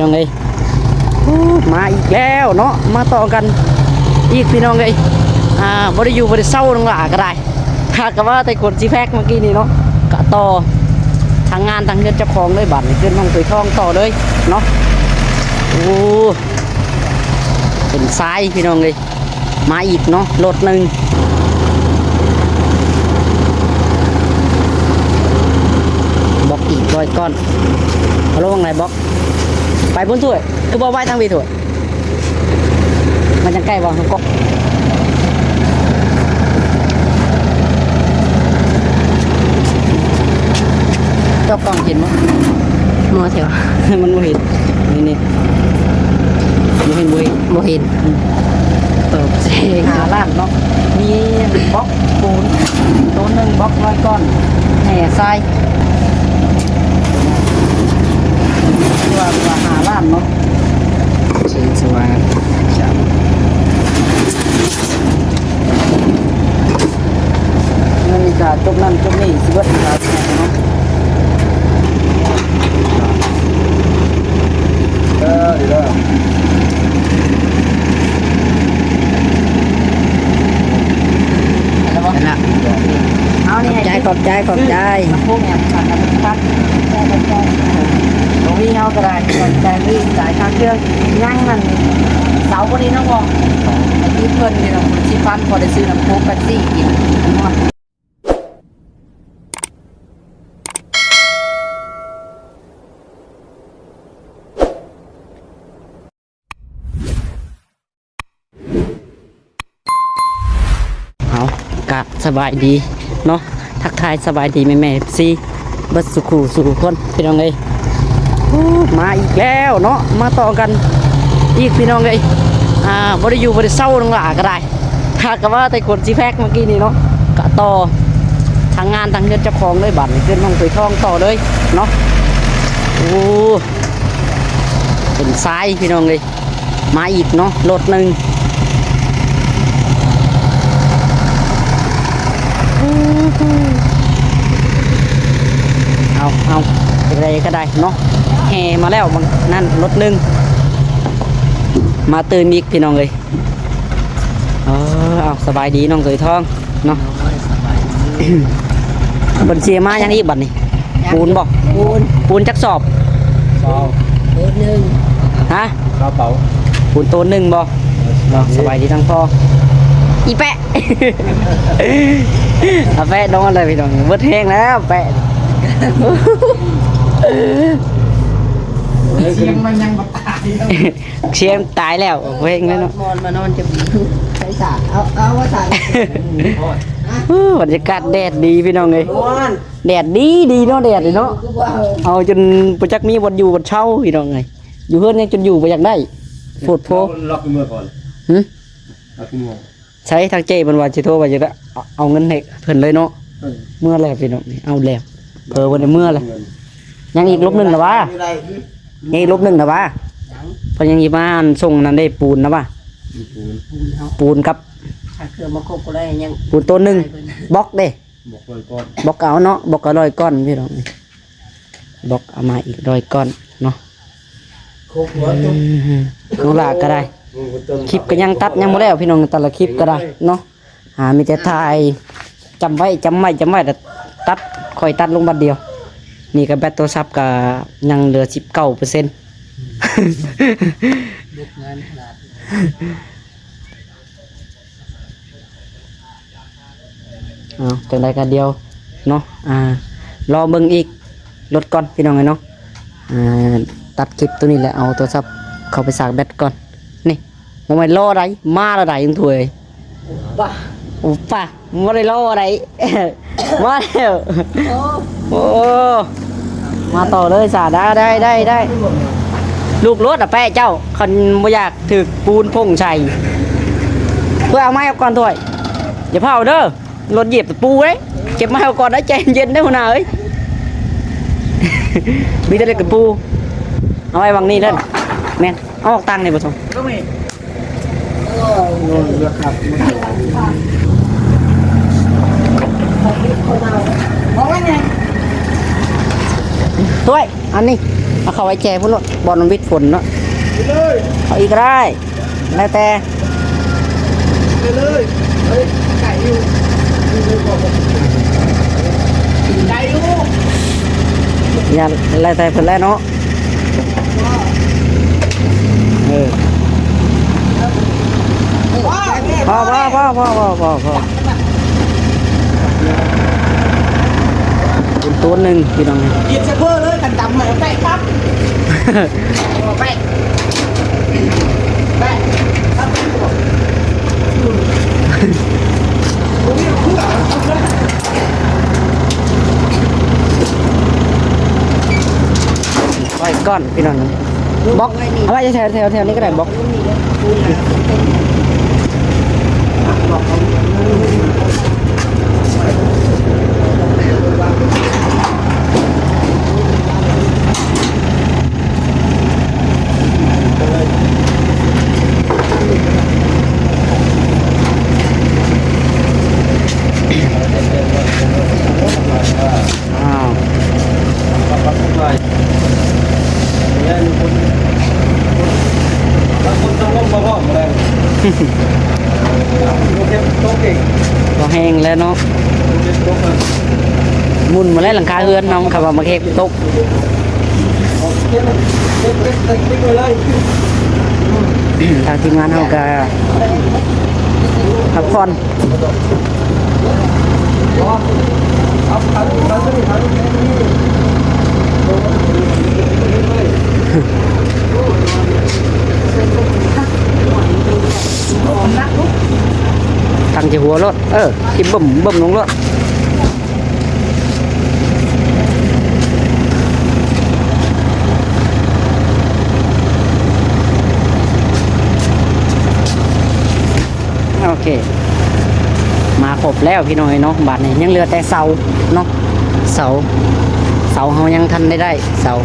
ພີ່ນ້ອງເອີຍ ໂອ້ ມາອີກແລ້ວເນາະ ມາຕໍ່ກັນອີກພີ່ນ້ອງເອີຍ ອ່າ ບໍ່ໄດ້ຢູ່ບໍ່ໄດ້ເຊົານ້ອງຫຼ້າກໍໄດ້ ຫາກະວ່າແຕ່ຄົນຊິແພັກເມື່ອກີ້ນີ້ເນາະ ກະຕໍ່ທາງງານທາງເຮືອນເຈົ້າຂອງເລີຍ ບາດນີ້ຂຶ້ນຫ້ອງໂຕຍທອງຕໍ່ເລີຍເນາະ ໂອ້ ເປັນຊາຍພີ່ນ້ອງເອີຍ ມາອີກເນາະ ລົດໜຶ່ງ ບລັອກອີກຮ້ອຍກ້ອນ ເອົາລົງໄດ້ບລັອກ ໄປພຸ້ນຖ້ວຍ ຄືບໍ່ໄວ້ທາງພີ້ຖ້ວຍ ມັນຈັ່ງໃກ້ບໍ່ ທາງກ້ອງ ເຈົ້າກ້ອງເຫັນບໍ່? ບໍ່ແຖວ ມັນບໍ່ເຫັນ ນີ້ໆ ບໍ່ເຫັນ ບໍ່ເຫັນ ບໍ່ເຫັນ ອືມ ເປີດເສງ ຫ້າລ້ານເນາະ ມີບລັອກປູນໂຕໜຶ່ງ ບລັອກຮ້ອຍກ້ອນ ແຮ່ຊາຍ ວ່າ ວ່າຫ້າລ້ານເນາະ ເຊີນສະຫວ່າງ ເງິນນີ້ກະຈົບນັ້ນຈົບນີ້ຊິເບິດຫຼາຍເນາະ ເອີ ດີແລ້ວ ເຫັນລະ ເອົານີ້ ຂອບໃຈ ຂອບໃຈ ຂອບໃຈ ຊື້ລຳໂພງຫຍັງ ພັນລະຫົກພັນ ບໍ່ມີເຮົາກໍໄດ້ ຂອບໃຈ ມີຈ່າຍຄ່າເຄື່ອງ ຍັງນັ້ນ ເສົາບໍ່ດີເນາະພໍ່ ໃຫ້ຕິດເພິ່ນຢູ່ນຳ ສິບພັນ ພໍໄດ້ຊື້ນ້ຳໂຄກເປັບຊີກິນ ເອົາ ກາບສະບາຍດີເນາະ ທັກທາຍສະບາຍດີແມ່ໆ ເອັຟຊີ ເບິດສູ່ຄູ່ສູ່ຄົນ ພີ່ນ້ອງເອີຍ ໂອ້ ມາອີກແລ້ວເນາະ ມາຕໍ່ກັນອີກ ພີ່ນ້ອງເອີຍ ອ່າ ບໍ່ໄດ້ຢູ່ບໍ່ໄດ້ເຊົານ້ອງຫຼ້າກໍໄດ້ ຫາກະວ່າແຕ່ຄົນຊິແພັກເມື່ອກີ້ນີ້ເນາະ ກະຕໍ່ທາງງານທາງເຮືອນເຈົ້າຂອງເລີຍ ບາດນີ້ຂຶ້ນຫ້ອງໂຕຍທອງຕໍ່ເລີຍເນາະ ໂອ້ ເປັນຊາຍພີ່ນ້ອງເອີຍ ມາອີກເນາະ ລົດໜຶ່ງ ເອົາ ເອົາ ຈັ່ງໃດກໍໄດ້ເນາະ ແຮ່ມາແລ້ວ ບາງນັ້ນລົດໜຶ່ງ ມາຕື່ມອີກ ພີ່ນ້ອງເອີຍ ເອີ ເອົາ ສະບາຍດີນ້ອງໂຕຍທອງເນາະ ໂດຍ ສະບາຍດີ ເພິ່ນຊິມາຫຍັງອີກບັດນີ້? ຫຍັງ? ປູນບໍ່? ປູນ ປູນຈັກສອບ? ສອບ ໂຕໜຶ່ງ ຮະ? ຊາວເປົາ ປູນໂຕໜຶ່ງບໍ່? ເນາະ ສະບາຍດີທັງພໍ່ ອີແປະ ອາແປະນອນແລ້ວພີ່ນ້ອງ ເບິດແຮງແລ້ວແປະ ສຽງມັນຍັງບໍ່ຕາຍ ສຽງຕາຍແລ້ວ ເພງແລ້ວເນາະ ມອນມານອນຈະບີ ໃສ່ສາດ ເອົາ ເອົາວ່າສາດ ໂອ້ ບັນຍາກາດແດດດີພີ່ນ້ອງເອີຍ ແດດດີດີເນາະ ແດດນີ້ເນາະ ເອົາຈົນບໍ່ຈັກມີບ່ອນຢູ່ບ່ອນເຊົາພີ່ນ້ອງເອີຍ ຢູ່ເຮືອນຍັງຈົນຢູ່ບໍ່ຢາກໄດ້ ໂພດໂພ ລັກເມືອກ່ອນ ຫຶ ລັກເມືອ ໃສທາງເຈ້ເພິ່ນວ່າຊິໂທວ່າຈະເອົາເງິນໃຫ້ເພິ່ນເລີຍເນາະ ເອີ ເມືອແລ້ວພີ່ນ້ອງ ເອົາແລ້ວ ເພິ່ນບໍ່ໄດ້ເມືອແລ້ວ ຍັງອີກລົບໜຶ່ງນະຫວາ ຍັງອີກລົບໜຶ່ງນະຫວາ ຍັງ ເພິ່ນຍັງຊິມາອັນສົ່ງອັນນັ້ນເດ້ ປູນນະຫວາ ປູນ ປູນກັບ ຖ້າເຄື່ອງບໍ່ຄົບກໍໄດ້ ຍັງ ປູນໂຕໜຶ່ງ ບລັອກເດ້ ບລັອກຮ້ອຍກ້ອນ ບລັອກເອົາເນາະ ບລັອກກໍຮ້ອຍກ້ອນພີ່ນ້ອງ ບລັອກເອົາມາອີກຮ້ອຍກ້ອນເນາະ ຄົບຫົວ ອືມ ນ້ອງຫຼ້າກໍໄດ້ ຄລິບກໍຍັງຕັດຍັງບໍ່ແລ້ວພີ່ນ້ອງ ແຕ່ລະຄລິບກໍໄດ້ເນາະ ອ່າ ມີແຕ່ຖ່າຍ ຈຳໄວ້ ຈຳໄວ້ ຈຳໄວ້ ແລ້ວຕັດ ຄ່ອຍຕັດລົງບັດດຽວ ນີ້ກໍແບັດໂທລະສັບກໍຍັງເຫຼືອສິບເກົ້າເປີເຊັນ ລຸກງານຂະໜາດ ເອົາ ຈັ່ງໃດກໍດຽວເນາະ ອ່າ ລໍເບິ່ງອີກລົດກ່ອນພີ່ນ້ອງເອີຍເນາະ ອ່າ ຕັດຄລິບໂຕນີ້ແຫຼະ ເອົາໂທລະສັບເຂົ້າໄປສາກແບັດກ່ອນ ນີ້ ບໍ່ແມ່ນລໍໃດ ມາແລ້ວໃດ ລຸງຖ້ວຍ ປະ ໂອ້ ປະ ບໍ່ໄດ້ລໍໃດ ມາແລ້ວ ໂອ້ ໂອ້ ມາຕໍ່ເລີຍສາ ໄດ້ ໄດ້ ໄດ້ ໄດ້ ລູກໂລດອະແປະເຈົ້າ ຄັນບໍ່ຢາກຖືກປູນພົ່ງໃສ່ ຖ້ວຍ ເອົາໄມ້ອອກກ່ອນ ຖ້ວຍ ຢ່າເຜົາເດີ ລົດຢຽບຕະປູເດ້ ເກັບມາໃຫ້ເຂົາກ່ອນນະ ໃຈເຢັນເດີຫົວໜ້າເອີຍ ມີແຕ່ເຫຼັກຕະປູ ເອົາໄວ້ຫວ່າງນີ້ເດີ ແມ່ນ ເອົາອອກຕັ້ງນີ້ບໍ່ສົງ ຖ້ວຍ ອັນນີ້ ເອົາເຂົ້າໄວ້ແຈພຸ້ນໂລດ ບ່ອນມັນວິດຝົນເນາະ ເອົາອີກກໍໄດ້ ແລ້ວແຕ່ ໄປເລີຍ ໄປ ໄກຢູ່ ໄກຢູ່ ຢ່າ ແລ້ວແຕ່ເພິ່ນແຫຼະເນາະ ເອີ ພໍ ພໍ ພໍ ພໍ ພໍ ພໍ ພໍ ເປັນຕົວໜຶ່ງພີ່ນ້ອງ ກິນຊະເບີເລີຍ ຄັນດຳມາແປະປັບ ແປະ ແປະ ໄວ້ກ່ອນພີ່ນ້ອງ ບລັອກ ເອົາໄວ້ແຖວ ແຖວ ແຖວນີ້ກໍໄດ້ ບລັອກ ອ້າວ ບໍ່ແຮງແລ້ວເນາະ ໝຸ່ນໝົດແລ້ວຫຼັງຄາເຮືອນເຮົາ ຄັນວ່າໝາກເຫັບຕົກ ທາງທີມງານເຮົາກໍພັກຜ່ອນ ຕັ້ງໃຈຫົວໂລດ ເອີ ຖິ້ມບຶ້ມໆລົງໂລດ. ໂອເຄ ມາຄົບແລ້ວພີ່ນ້ອງເອີຍເນາະ ບາດນີ້ຍັງເຫຼືອແຕ່ເສົາເນາະ ເສົາ ເສົາເຮົາຍັງທັນໄດ້ໄດ້ ເສົາ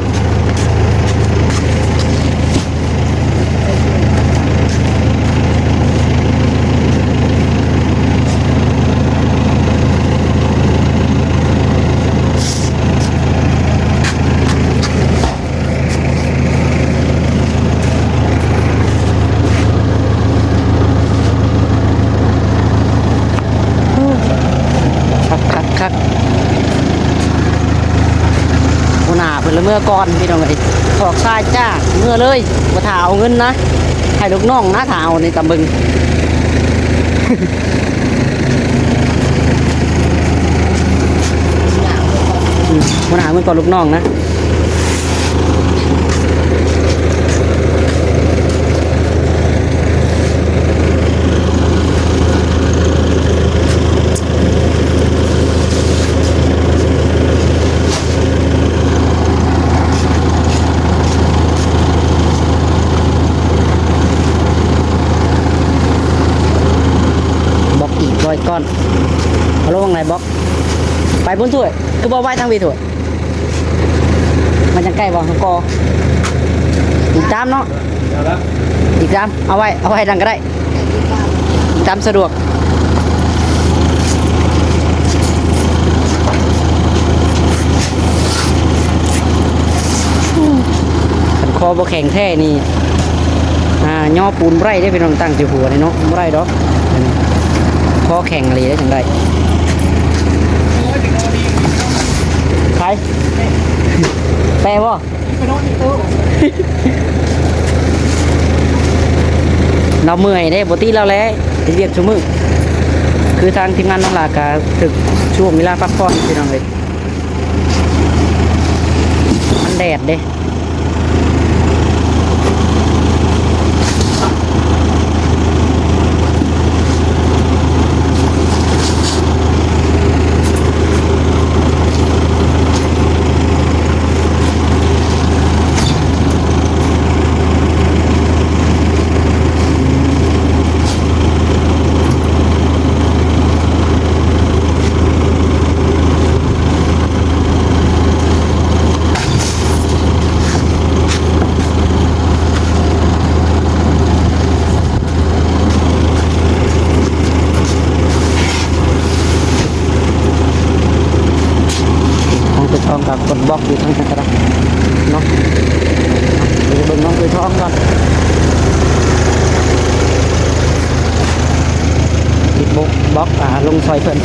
ຄັກໆໆ ຫົວໜ້າເພິ່ນລະເມືອກ່ອນພີ່ນ້ອງເອີຍ ຖອກຊາຍຈ້າ ເມືອເລີຍ ບໍ່ຖ້າເອົາເງິນນະ ໃຫ້ລູກນ້ອງນະ ຖ້າເອົານີ້ຕຳເບິ່ງ ອືມ ຫົວໜ້າເມືອກ່ອນລູກນ້ອງນະ. ບລັອກອີກຮ້ອຍກ້ອນ ເອົາລົງໄດ້ບລັອກ ໄປພຸ້ນຖ້ວຍ ຄືບໍ່ໄວ້ທາງພີ້ຖ້ວຍ ມັນຈັ່ງໃກ້ບໍ່ ກໍຕິດຕາມເນາະ ຕິດຕາມ ເອົາໄວ້ ເອົາໄວ້ທາງກໍໄດ້ ຕາມສະດວກ ຄັນຄໍບໍ່ແຂງແທ້ນີ້ ອ່າ ຍໍປູນບໍ່ໄດ້ເດ້ພີ່ນ້ອງ ຕັ້ງຢູ່ຫົວນີ້ເນາະ ບໍ່ໄດ້ດອກ ຄໍແຂງອີ່ຫຼີໄດ້ຈັ່ງໃດ ໃຜ ແປບໍ່? ລາວເມື່ອຍເດ້ ບໍ່ຕິລາວແຫຼະ ເຮັດວຽກຊຸມື້ ຄືທາງທີມງານນ້ອງຫຼ້າກະຖືກຊ່ວງເວລາພັກຜ່ອນພີ່ນ້ອງເອີຍ ມັນແດດເດ້. ຫ້ອງເກັບຂອງກໍກົດບລັອກຢູ່ທາງນັ້ນກໍໄດ້ເນາະ. ກ່ອນ ຕິດບົກ ບລັອກ ອ່າ ລົງຊ່ອຍເພິ່ນ.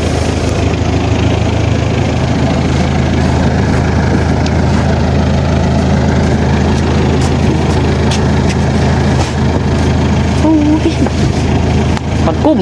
ໂອ້ຍ ບັກກຸ້ມ.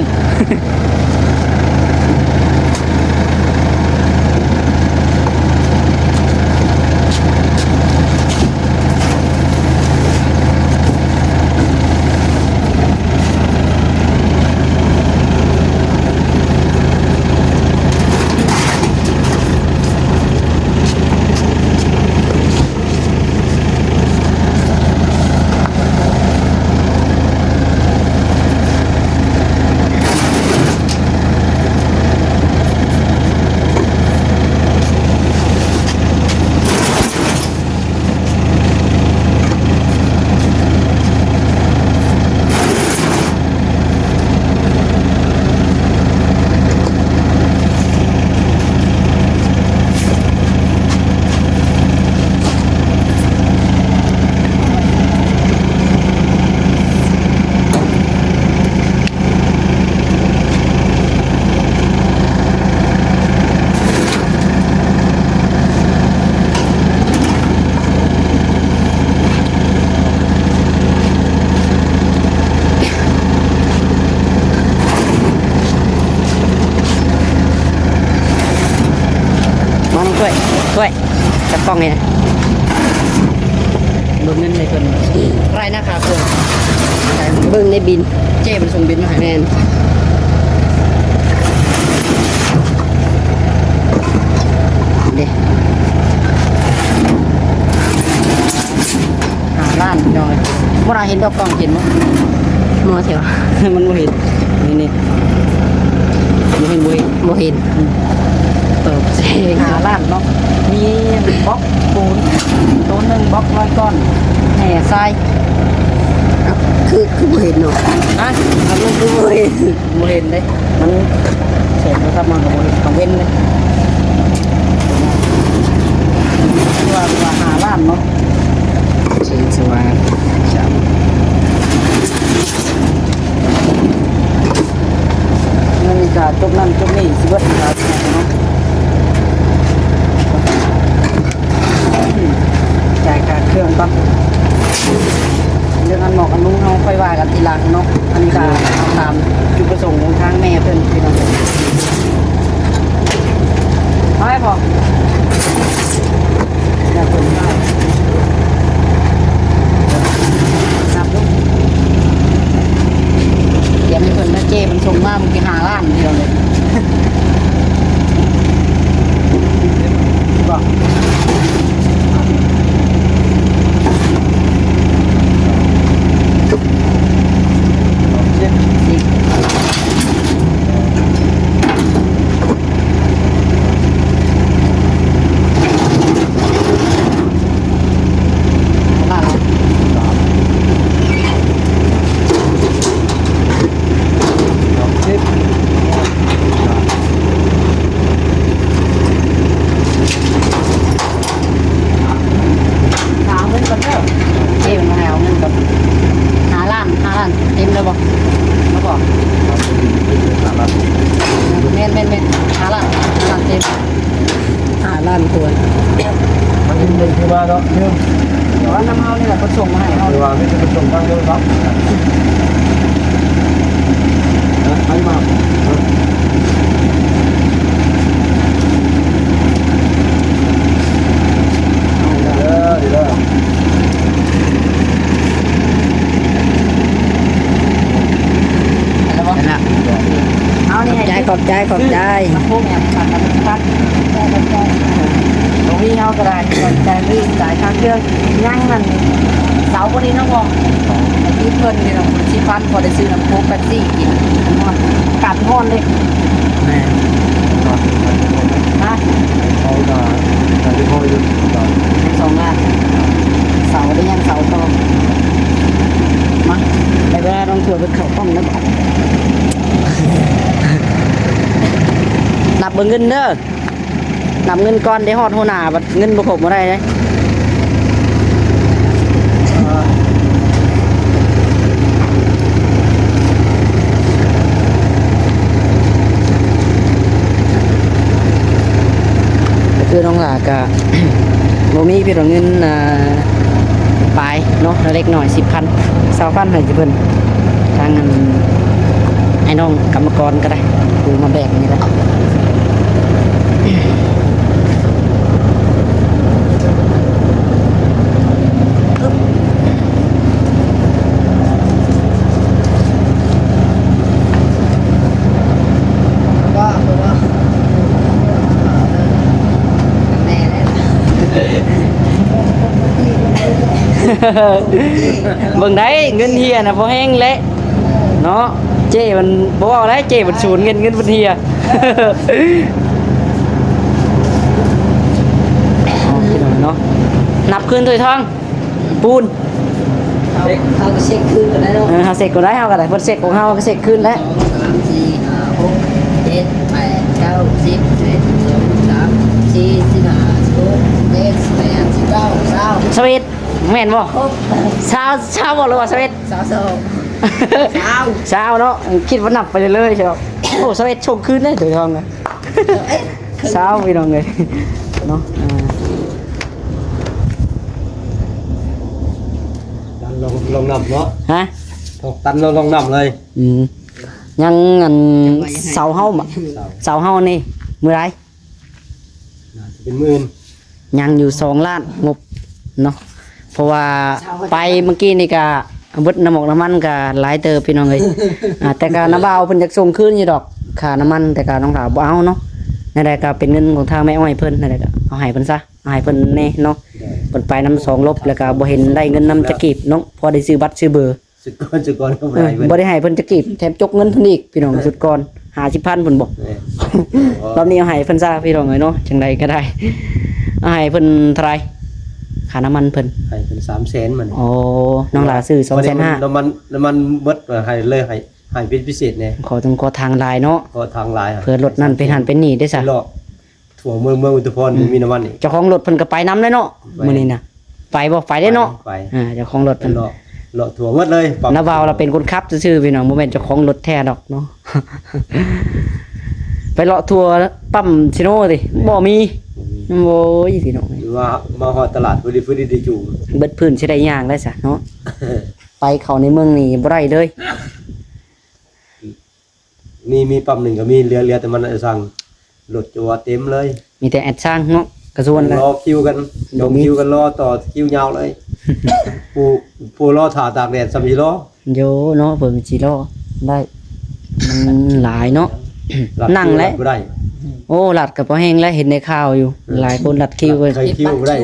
ມານ້ອງຖ້ວຍ ຖ້ວຍ ຈັບກ້ອງໃຫ້ນະ ເບິ່ງເງິນໃຫ້ເພິ່ນ ລາຍໜ້າຄາເຄື່ອງ ເບິ່ງໃນບິນ ເຈ້ມັນສົ່ງບິນມາໃຫ້ ແມ່ນ ເດ້ ຫ້າລ້ານພີ່ນ້ອງເອີຍ ບໍ່ໄດ້ເຫັນດອກກ້ອງເຫັນບໍ່? ບໍ່ແຖວ ມັນບໍ່ເຫັນ ນີ້ໆ ບໍ່ເຫັນ ບໍ່ເຫັນ ບໍ່ເຫັນ ອືມ ເປີດເສງ ຫ້າລ້ານເນາະ ມີບລັອກປູນໂຕໜຶ່ງ ບລັອກຮ້ອຍກ້ອນ ແຮ່ຊາຍ ຄື ຄືບໍ່ເຫັນເນາະ ຮະ? ມັນຄືບໍ່ເຫັນ ບໍ່ເຫັນເດ້ ມັນແສງໂທລະສັບມັນກໍບໍ່ເຫັນ ກາງເວັນເດ້ ວ່າ ວ່າຫ້າລ້ານເນາະ ເຊີນສະຫວັດຈຳ ເງິນກະຈົກນັ້ນຈົກນີ້ຊິເບິດເນາະ ຈ່າຍຄ່າເຄື່ອງກ່ອນ ເລື່ອງອັນໝອກອັນນຸ່ງເຮົາຄ່ອຍວ່າກັນທີຫຼັງເນາະ ອັນນີ້ກະເອົາຕາມຈຸດປະສົງຂອງທາງແມ່ເພິ່ນພີ່ນ້ອງ ເອົາໃຫ້ພໍ ຕຽມໃຫ້ເພິ່ນນະ ເຈ້ມັນສົ່ງມາມື້ກີ້ຫ້າລ້ານ ເດີ ເອົາເງິນກ່ອນເດີ ເຈ້ມັນໃຫ້ເອົາເງິນກ່ອນ ຫ້າລ້ານ ຫ້າລ້ານ ເຕັມແລ້ວບໍ່? ບໍ່ພໍ ແມ່ນໆໆ ຫ້າລ້ານ ຫ້າລ້ານເຕັມ ຫ້າລ້ານກວ່າ ມັນເປັນເງິນທີ່ວ່າເນາະ ເງິນ ແຕ່ວ່ານຳເຮົານີ້ແຫຼະ ເພິ່ນສົ່ງມາໃຫ້ເຮົາ ທີ່ວ່າມີແຕ່ເພິ່ນສົ່ງທາງໂທລະສັບ ໄປມາ ເດີ ເດີ ເດີ ເອົານີ້ ຂອບໃຈ ຂອບໃຈ ຂອບໃຈ ລຳໂພງແອມ ຂອບໃຈ ຂອບໃຈ ຂອບໃຈ ບໍ່ມີເຮົາກໍໄດ້ ຂອບໃຈ ມີຈ່າຍຄ່າເຄື່ອງ ຍັງນັ້ນ ເສົາບໍ່ໄດ້ເນາະ ບອກໃຫ້ຕິດເພິ່ນຢູ່ເນາະ ສິບພັນ ພໍໄດ້ຊື້ນ້ຳໂຄກ ເປັບຊີ ກິນ ຮ້ອນ ອາກາດຮ້ອນເດ້ ແມ່ນ ຮະ ເຂົາກໍໃຫ້ໄດ້ພໍຢູ່ ຍັງສອງລ້ານ ເສົາໄດ້ຍັງເສົາຕໍ່ ມາ ໄດ້ເວລານ້ອງຖ້ວຍເພິ່ນເຂົ້າຫ້ອງແລ້ວ ນັບເບິ່ງເງິນເດີ ນັບເງິນກ່ອນ ໄດ້ຮອດຫົວໜ້າ ບັດເງິນບໍ່ຄົບບໍ່ໄດ້ເດ້. ເປັນເງິນ ອ່າ ປາຍເນາະ ເລັກນ້ອຍ ສິບພັນ ຊາວພັນ ໃຫ້ເພິ່ນ ທາງອັນ ໃຫ້ນ້ອງກຳມະກອນກໍໄດ້ ຜູ້ມາແບກນີ້ແຫຼະ. ເບິ່ງໄດ້ ເງິນເຮຍນະ ພໍແຮງແຫຼະເນາະ. ເຈ້ມັນບໍ່ເວົ້າໄດ້ ເຈ້ມັນສູນເງິນ ເງິນມັນເຮຍ. ເນາະ ນັບຄືນຖ້ວຍທອງ ປູນ ເຮົາ ເຮົາກໍເຊັກຄືນກໍໄດ້ເນາະ. ເອີ ເຮົາເຊັກກໍໄດ້ ເຮົາກໍໄດ້ ເພິ່ນເຊັກຂອງເຮົາ ເຮົາກໍເຊັກຄືນແຫຼະ. ສອງ ສາມ ສີ່ ຫ້າ ຫົກ ເຈັດ ແປດ ເກົ້າ ສິບ ສິບເອັດ ສິບສອງ ສິບສາມ ສິບສີ່ ສິບຫ້າ ສິບຫົກ ສິບເຈັດ ສິບແປດ ສິບເກົ້າ ຊາວ ຊາວເອັດ ແມ່ນບໍ່? ຊາວ ຊາວບໍ່ ຫຼືວ່າຊາວເອັດ? ຊາວສອງ ຊາວ ຊາວເນາະ. ຄິດວ່ານັບໄປເລື້ອຍໆ ຊາວ. ໂອ້ ຊາວເອັດ ສົ່ງຄືນເດ້ ໂດຍທອງນະ. ຊາວ ພີ່ນ້ອງເອີຍເນາະ. ອ່າ ຕັນລອງ ລອງນັບເນາະ. ຮະ? ຖອກຕັນລອງ ລອງນັບເລີຍ. ອືມ ຍັງອັນ ເສົາເຮົາ ເສົາ ເສົາເຮົານີ້ມື້ໃດ? ໜ້າຈະເປັນໝື່ນ ຍັງຢູ່ສອງລ້ານງົບເນາະ. ເພາະວ່າໄປມື້ກີ້ນີ້ກະເບິດນ້ຳໝອກນ້ຳມັນກະຫຼາຍເຕີບ ພີ່ນ້ອງເອີຍ. ອ່າ ແຕ່ກະນ້າບ່າວເພິ່ນຢາກສົ່ງຄືນຢູ່ດອກ ຄ່ານ້ຳມັນ ແຕ່ກະນ້ອງສາວບໍ່ເອົາເນາະ. ແນວໃດກະເປັນເງິນຂອງທາງແມ່ອ້ອຍເພິ່ນ ແນວໃດກະເອົາໃຫ້ເພິ່ນຊະ ເອົາໃຫ້ເພິ່ນແດ່ເນາະ. ເພິ່ນໄປນຳສອງລົບ ແລ້ວກະບໍ່ເຫັນໄດ້ເງິນນຳຈັກກີບເນາະ ພໍໄດ້ຊື້ບັດຊື້ເບີ. ສຸດກ່ອນ ສຸດກ່ອນກໍບໍ່ໄດ້ ເອີ ເພິ່ນ ບໍ່ໄດ້ໃຫ້ເພິ່ນຈັກກີບ ແຖມຈົກເງິນເພິ່ນອີກ ພີ່ນ້ອງ. ສຸດກ່ອນຫ້າສິບພັນພຸ້ນບໍ? ແມ່ນ ລອບນີ້ເອົາໃຫ້ເພິ່ນຊະ ພີ່ນ້ອງເອີຍເນາະ. ຈັ່ງໃດກໍໄດ້ ເອົາໃຫ້ເພິ່ນເທົ່າໃດ ຄ່ານ້ຳມັນເພິ່ນ? ໃຫ້ເພິ່ນສາມແສນມັນ. ອໍ ນ້ອງຫຼ້າຊື້ສອງແສນຫ້າ ນ້ຳມັນ ນ້ຳມັນເບິດ ໃຫ້ເລີຍ ໃຫ້ ໃຫ້ເປັນພິເສດແດ່. ຂໍ ຕ້ອງຂໍທາງຫຼາຍເນາະ ຂໍທາງຫຼາຍ ເພື່ອລົດນັ້ນເປັນຫັ້ນເປັນນີ້ເດ້ຊະ. ເລາະ ທົ່ວເມືອງ ເມືອງອຸທຸມພອນ ອືມ ບໍ່ມີນ້ຳມັນນີ້. ເຈົ້າຂອງລົດເພິ່ນກໍໄປນຳເດ້ເນາະ. ໄປ ມື້ນີ້ນະ ໄປບໍ່? ໄປເດ້ເນາະ. ໄປ ໄປ ອ່າ ເຈົ້າຂອງລົດເພິ່ນ ເລາະ ເລາະທົ່ວໝົດເລີຍ. ລາວເວົ້າລາວເປັນຄົນຂັບຊື່ໆ ພີ່ນ້ອງ ບໍ່ແມ່ນເຈົ້າຂອງລົດແທ້ດອກເນາະ. ໄປເລາະທົ່ວປ້ຳຊີໂນຕິ? ແມ່ນ ບໍ່ມີ ບໍ່ມີ. ໂອ້ຍ ພີ່ນ້ອງເອີຍ ວ່າມາຮອດຕະຫຼາດ ບໍ່ໄດ້ ບໍ່ໄດ້ ໄດ້ຈູງ ເບິດພື້ນຊິໄດ້ຍ່າງໄດ້ຊະເນາະ. ໄປເຂົ້າໃນເມືອງນີ້ບໍ່ໄດ້ເລີຍ. ມີ ມີປ້ຳໜຶ່ງກໍມີ ເຫຼືອ ເຫຼືອແຕ່ມັນໄອ້ຊ່າງ ລົດຈະວ່າເຕັມເລີຍ. ມີແຕ່ແອັດຊ່າງເນາະ ກະຊວນລະ ລໍຄິວກັນ ຈອງ ບໍ່ມີ ຄິວກັນ ລໍຕໍ່ຄິວຍາວເລີຍ. ຜູ້ ຜູ້ລໍຖ້າຕາກແດດສ່ຳຊິລໍ. ໂຢເນາະ ເພິ່ນຊິລໍໄດ້ ມັນຫຼາຍເນາະ. ລັດ ນັ່ງແຫຼະ ຄິວລັດບໍ່ໄດ້. ໂອ້ ລັດກໍພໍແຮງແຫຼະ ເຫັນໃນຂ່າວຢູ່ ເອີ ຫຼາຍຄົນລັດຄິວ ລັດ ເຄີຍຄິວບໍ່ໄດ້.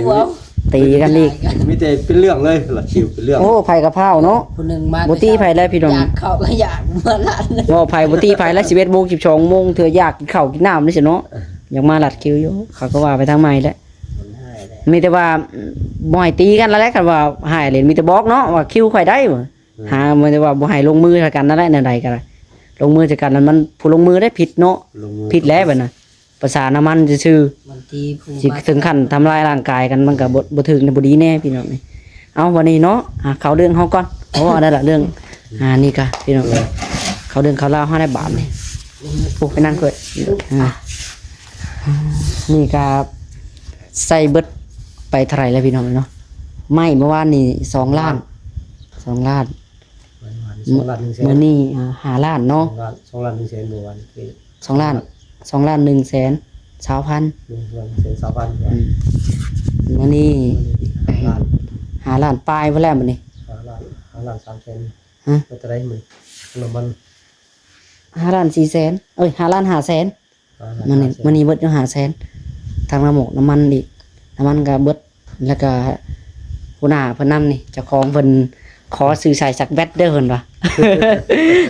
ຕີກັນອີກ ມີແຕ່ເປັນເລື່ອງເລີຍ ລັດຄິວເປັນເລື່ອງ. ໂອ້ ໃຜກະພ້າວເນາະ ຜູ້ໜຶ່ງມາ ບໍ່ຕີໃຜແລ້ວພີ່ນ້ອງ ຢາກເຂົ້າກໍຢາກມາລາດ ເວົ້າໃຜບໍ່ຕີໃຜແລ້ວ. ສິບເອັດໂມງ ສິບສອງໂມງ ເທື່ອຢາກກິນເຂົ້າກິນນ້ຳນີ້ຊີ້ເນາະ. ເອີ ຢາກມາລາດຄິວຢູ່ ເຂົາກໍວ່າໄປທາງໃໝ່ແຫຼະ. ມັນຮ້າຍແຫຼະ ມີແຕ່ວ່າບໍ່ໃຫ້ຕີກັນລະແຫຼະ ຄັນວ່າຮ້າຍເລີຍ ມີແຕ່ບອກເນາະວ່າຄິວຂ້ອຍໄດ້. ເອີ ຫາ ມີແຕ່ວ່າບໍ່ໃຫ້ລົງມືໃສ່ກັນນັ້ນແຫຼະ ແນວໃດກໍໄດ້ ລົງມືໃສ່ກັນນັ້ນ ມັນຜູ້ລົງມືໄດ້ຜິດເນາະ. ລົງມື ຜິດແລ້ວບັດນັ້ນ ປະສານນ້ຳມັນຊື່ໆ ມັນຕີຜູ້ ຊິ ມາ ເຖິງຂັ້ນທຳລາຍຮ່າງກາຍກັນ ມັນກໍບໍ່ ບໍ່ຖືກແນ່ ບໍ່ດີແນ່ພີ່ນ້ອງ. ເອົາ ບັດນີ້ເນາະ ອ່າ ເຂົ້າເລື່ອງເຮົາກ່ອນ ເພາະວ່ານັ້ນລະເລື່ອງ ອ່າ ນີ້ກະພີ່ນ້ອງ ເອີ ເຂົ້າເລື່ອງເຂົ້າລາວເຮົາໃນບາດນີ້. ໂອ້ ໄປນັ່ງເກີດ ອ່າ ນີ້ກະໃຊ້ເບິດໄປເທົ່າໃດແລ້ວພີ່ນ້ອງເນາະ? ໄມ້ເມື່ອວານນີ້ສອງລ້ານ ສອງລ້ານ ສອງລ້ານໜຶ່ງແສນ ມື້ນີ້ ອ່າ ຫ້າລ້ານເນາະ. ສອງລ້ານ ສອງລ້ານໜຶ່ງແສນ ເມື່ອວານ ສອງລ້ານ ສອງລ້ານໜຶ່ງແສນຊາວພັນ ໜຶ່ງແສນຊາວພັນ. ອືມ ມື້ນີ້ ມື້ນີ້ຫ້າລ້ານ ຫ້າລ້ານປາຍພຸ້ນແຫຼະມື້ນີ້ ຫ້າລ້ານ ຫ້າລ້ານສາມແສນ. ຮະ? ເປັນເທົ່າໃດມື້ນີ້? ນ້ຳມັນ ຫ້າລ້ານສີ່ແສນ ເອີຍ ຫ້າລ້ານຫ້າແສນ. ອ່າ ມື້ນີ້ ຫ້າແສນ ມື້ນີ້ເບິດຢູ່ຫ້າແສນ ທັງນ້ຳໝອກນ້ຳມັນອີກ ນ້ຳມັນກໍເບິດ ແລ້ວກໍຫົວໜ້າເພິ່ນນຳນີ້ ເຈົ້າຂອງເພິ່ນຂໍຊື້ສາຍຊັກແບັດເດີເພິ່ນວ່າ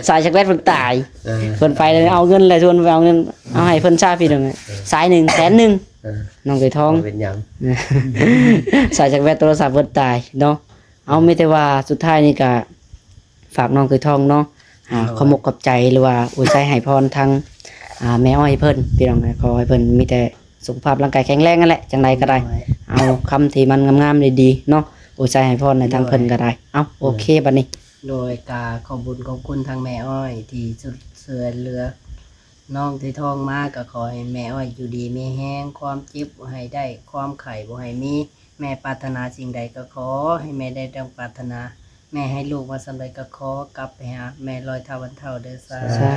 ສາຍຊັກແບັດເພິ່ນຕາຍ. ເອີ ເພິ່ນໄປເອົາເງິນແລ້ວ ຊວນໄປເອົາເງິນ ເອົາໃຫ້ເພິ່ນຊະພີ່ນ້ອງ. ເອີ ສາຍໜຶ່ງແສນໜຶ່ງ ເອີ ນ້ອງໄກ່ທອງ ບໍ່ເປັນຫຍັງ ສາຍຊັກແບັດໂທລະສັບເພິ່ນຕາຍເນາະ. ເອົາ ມີແຕ່ວ່າສຸດທ້າຍນີ້ກະຝາກນ້ອງໄກ່ທອງເນາະ ອ່າ ໂດຍ ຂອບອົກຂອບໃຈ ຫຼືວ່າອວຍໄຊໃຫ້ພອນທາງ ອ່າ ແມ່ອ້ອຍເພິ່ນ ພີ່ນ້ອງ. ຂໍໃຫ້ເພິ່ນມີແຕ່ສຸຂະພາບຮ່າງກາຍແຂງແຮງຫັ້ນແຫຼະ ຈັ່ງໃດກໍໄດ້ ໂດຍ ເອົາຄຳທີ່ມັນງາມໆ ດີໆ ເນາະ ອວຍໄຊໃຫ້ພອນໃຫ້ທາງເພິ່ນກໍໄດ້. ໂດຍ ເອົາ ໂດຍ ໂອເຄ ບັດນີ້ ໂດຍ ກະຂອບບຸນຂອບຄຸນທາງແມ່ອ້ອຍທີ່ຊ່ວຍເຫຼືອນ້ອງໄກ່ທອງມາ ກະຂໍໃຫ້ແມ່ອ້ອຍຢູ່ດີມີແຮງ ຄວາມເຈັບບໍ່ໃຫ້ໄດ້ ຄວາມໄຂ້ບໍ່ໃຫ້ມີ ແມ່ປາດຖະໜາສິ່ງໃດກໍຂໍໃຫ້ແມ່ໄດ້ດັ່ງປາດຖະໜາ, ແມ່ໃຫ້ລູກມາສ່ຳໃດກໍຂໍກັບໄປຫາແມ່ຮ້ອຍເທົ່າພັນເທົ່າເດີ. ສາທຸ. ສາ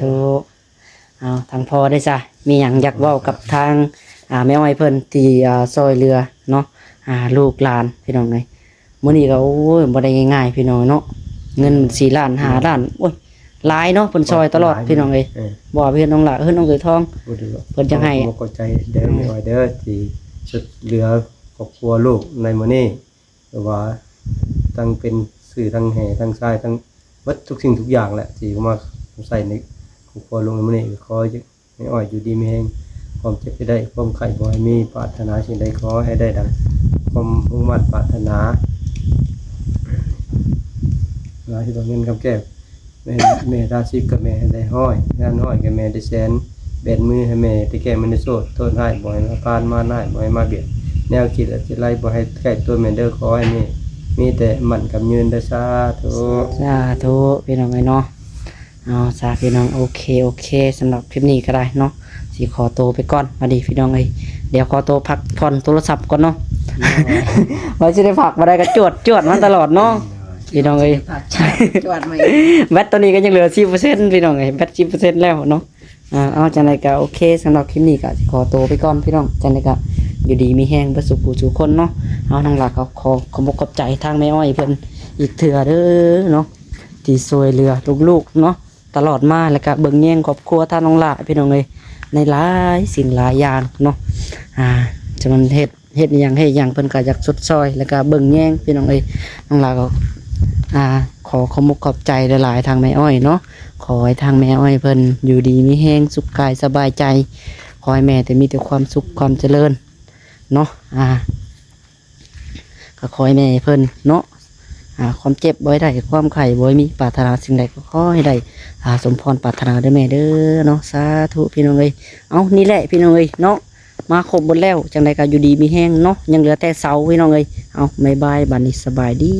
ທຸ. ເອົາ ທາງພໍ່ເດ້ຊະ ມີຫຍັງຢາກເວົ້າກັບທາງ ອ່າ ແມ່ອ້ອຍເພິ່ນທີ່ ອ່າ ຊ່ອຍເຫຼືອເນາະ ອ່າ ລູກຫຼານພີ່ນ້ອງເອີຍ? ມື້ນີ້ກໍ ໂອ້ຍ ບໍ່ໄດ້ງ່າຍໆ ພີ່ນ້ອງເນາະ, ເງິນສີ່ລ້ານ ຫ້າລ້ານ ໂອ້ຍ ຫຼາຍເນາະ ເພິ່ນຊ່ອຍຕະຫຼອດ ຫຼາຍ ພີ່ນ້ອງເອີຍ. ເອີ ບໍ່ວ່າເພື່ອນນ້ອງຫຼ້າ ເອີ ນ້ອງເອີຍທອງ ເພິ່ນຈະໃຫ້ ຂອບໃຈເດີ ເອີ ແມ່ອ້ອຍເດີ ທີ່ຊ່ວຍເຫຼືອຄອບຄົວລູກໃນມື້ນີ້ ຫຼືວ່າທັງເປັນສື່ ທັງແຮ່ ທັງຊາຍ ທັງເບິດທຸກສິ່ງທຸກຢ່າງແຫຼະ ທີ່ເອົາມາໃຊ້ໃນຄອບຄົວລູກໃນມື້ນີ້. ຂໍໃຫ້ແມ່ອ້ອຍຢູ່ດີມີແຮງ ຄວາມເຈັບຢ່າໄດ້ ຄວາມໄຂ້ບໍ່ໃຫ້ມີ, ປາດຖະໜາສິ່ງໃດຂໍໃຫ້ໄດ້ດັ່ງຄວາມມຸ່ງມາດປາດຖະໜາ. ຫຼາຍທີ່ວ່າເງິນຄຳແກ້ວ ແມ່ ແມ່ທາສິບກໍແມ່ໃຫ້ໄດ້ຮ້ອຍ ງານຮ້ອຍກໍແມ່ໄດ້ແສນ, ແບນມືໃຫ້ແມ່ໄດ້ແກ້ມະນີໂຊດ ໂທດຮ້າຍບໍ່ໃຫ້ມາຜ່ານ ມານຮ້າຍບໍ່ໃຫ້ມາບຽດ, ແນວຄິດແລະຈິດໄລບໍ່ໃຫ້ໃກ້ຕົວແມ່ເດີ. ຂໍໃຫ້ແມ່ມີແຕ່ໝັ້ນກຳຍືນເດີ. ສາທຸ ສາທຸ ພີ່ນ້ອງເອີຍເນາະ. ເອົາຊະພີ່ນ້ອງ ໂອເຄ ໂອເຄ ສຳລັບຄລິບນີ້ກໍໄດ້ເນາະ ຊິຂໍໂຕໄປກ່ອນ. ມາດີພີ່ນ້ອງເອີຍ ດຽວຂໍໂຕພັກຜ່ອນໂທລະສັບກ່ອນເນາະ. ໂດຍ ວ່າຊິໄດ້ພັກບໍ່ໄດ້ກໍຈວດໆມາຕະຫຼອດເນາະ. ໂດຍ ພີ່ນ້ອງເອີຍ ຊິໄດ້ພັກ ຈວດມາອີກ. ແບັດໂຕນີ້ກໍຍັງເຫຼືອສິບເປີເຊັນ ພີ່ນ້ອງເອີຍ ແບັດສິບເປີເຊັນແລ້ວເນາະ. ອ່າ ເອົາ ຈັ່ງໃດກໍໂອເຄ ສຳລັບຄລິບນີ້ກໍຊິຂໍໂຕໄປກ່ອນພີ່ນ້ອງ. ຈັ່ງໃດກໍຢູ່ດີມີແຮງເບິດສູ່ຜູ້ສູ່ຄົນເນາະ. ເອົາ ທາງຫຼັກກໍຂໍຂອບອົກຂອບໃຈທາງແມ່ອ້ອຍເພິ່ນອີກເທື່ອເດີເນາະ ທີ່ຊ່ວຍເຫຼືອລູກໆເນາະ ຕະຫຼອດມາ ແລ້ວກະເບິ່ງແຍງຄອບຄົວທາງນ້ອງຫຼ້າ ພີ່ນ້ອງເອີຍ ໃນຫຼາຍສິ່ງຫຼາຍຢ່າງເນາະ. ອ່າ ຈະແມ່ນເຮັດ ເຮັດອີ່ຫຍັງ ເຮັດອີ່ຫຍັງ ເພິ່ນກະຢາກຊົດຊ່ອຍ ແລ້ວກະເບິ່ງແຍງ ພີ່ນ້ອງເອີຍ. ນ້ອງຫຼ້າກໍ ອ່າ ຂໍຂອບອົກຂອບໃຈຫຼາຍໆທາງແມ່ອ້ອຍເນາະ. ຂໍໃຫ້ທາງແມ່ອ້ອຍເພິ່ນຢູ່ດີມີແຮງ ສຸກກາຍສະບາຍໃຈ, ຂໍໃຫ້ແມ່ແຕ່ມີແຕ່ຄວາມສຸກຄວາມຈະເລີນເນາະ. ອ່າ ກໍຂໍໃຫ້ແມ່ເພິ່ນເນາະ ອ່າ ຄວາມເຈັບບໍ່ໃຫ້ໄດ້ ຄວາມໄຂ້ບໍ່ໃຫ້ມີ, ປາດຖະໜາສິ່ງໃດກໍຂໍໃຫ້ໄດ້ ອ່າ ສົມພອນປາດຖະໜາເດີແມ່ເດີເນາະ. ສາທຸ ພີ່ນ້ອງເອີຍ. ເອົາ ນີ້ແຫຼະ ພີ່ນ້ອງເອີຍເນາະ ມາຄົບໝົດແລ້ວ. ຈັ່ງໃດກໍຢູ່ດີມີແຮງເນາະ ຍັງເຫຼືອແຕ່ເສົາ ພີ່ນ້ອງເອີຍ. ເອົາ ບາຍບາຍ ບາດນີ້ສະບາຍດີ.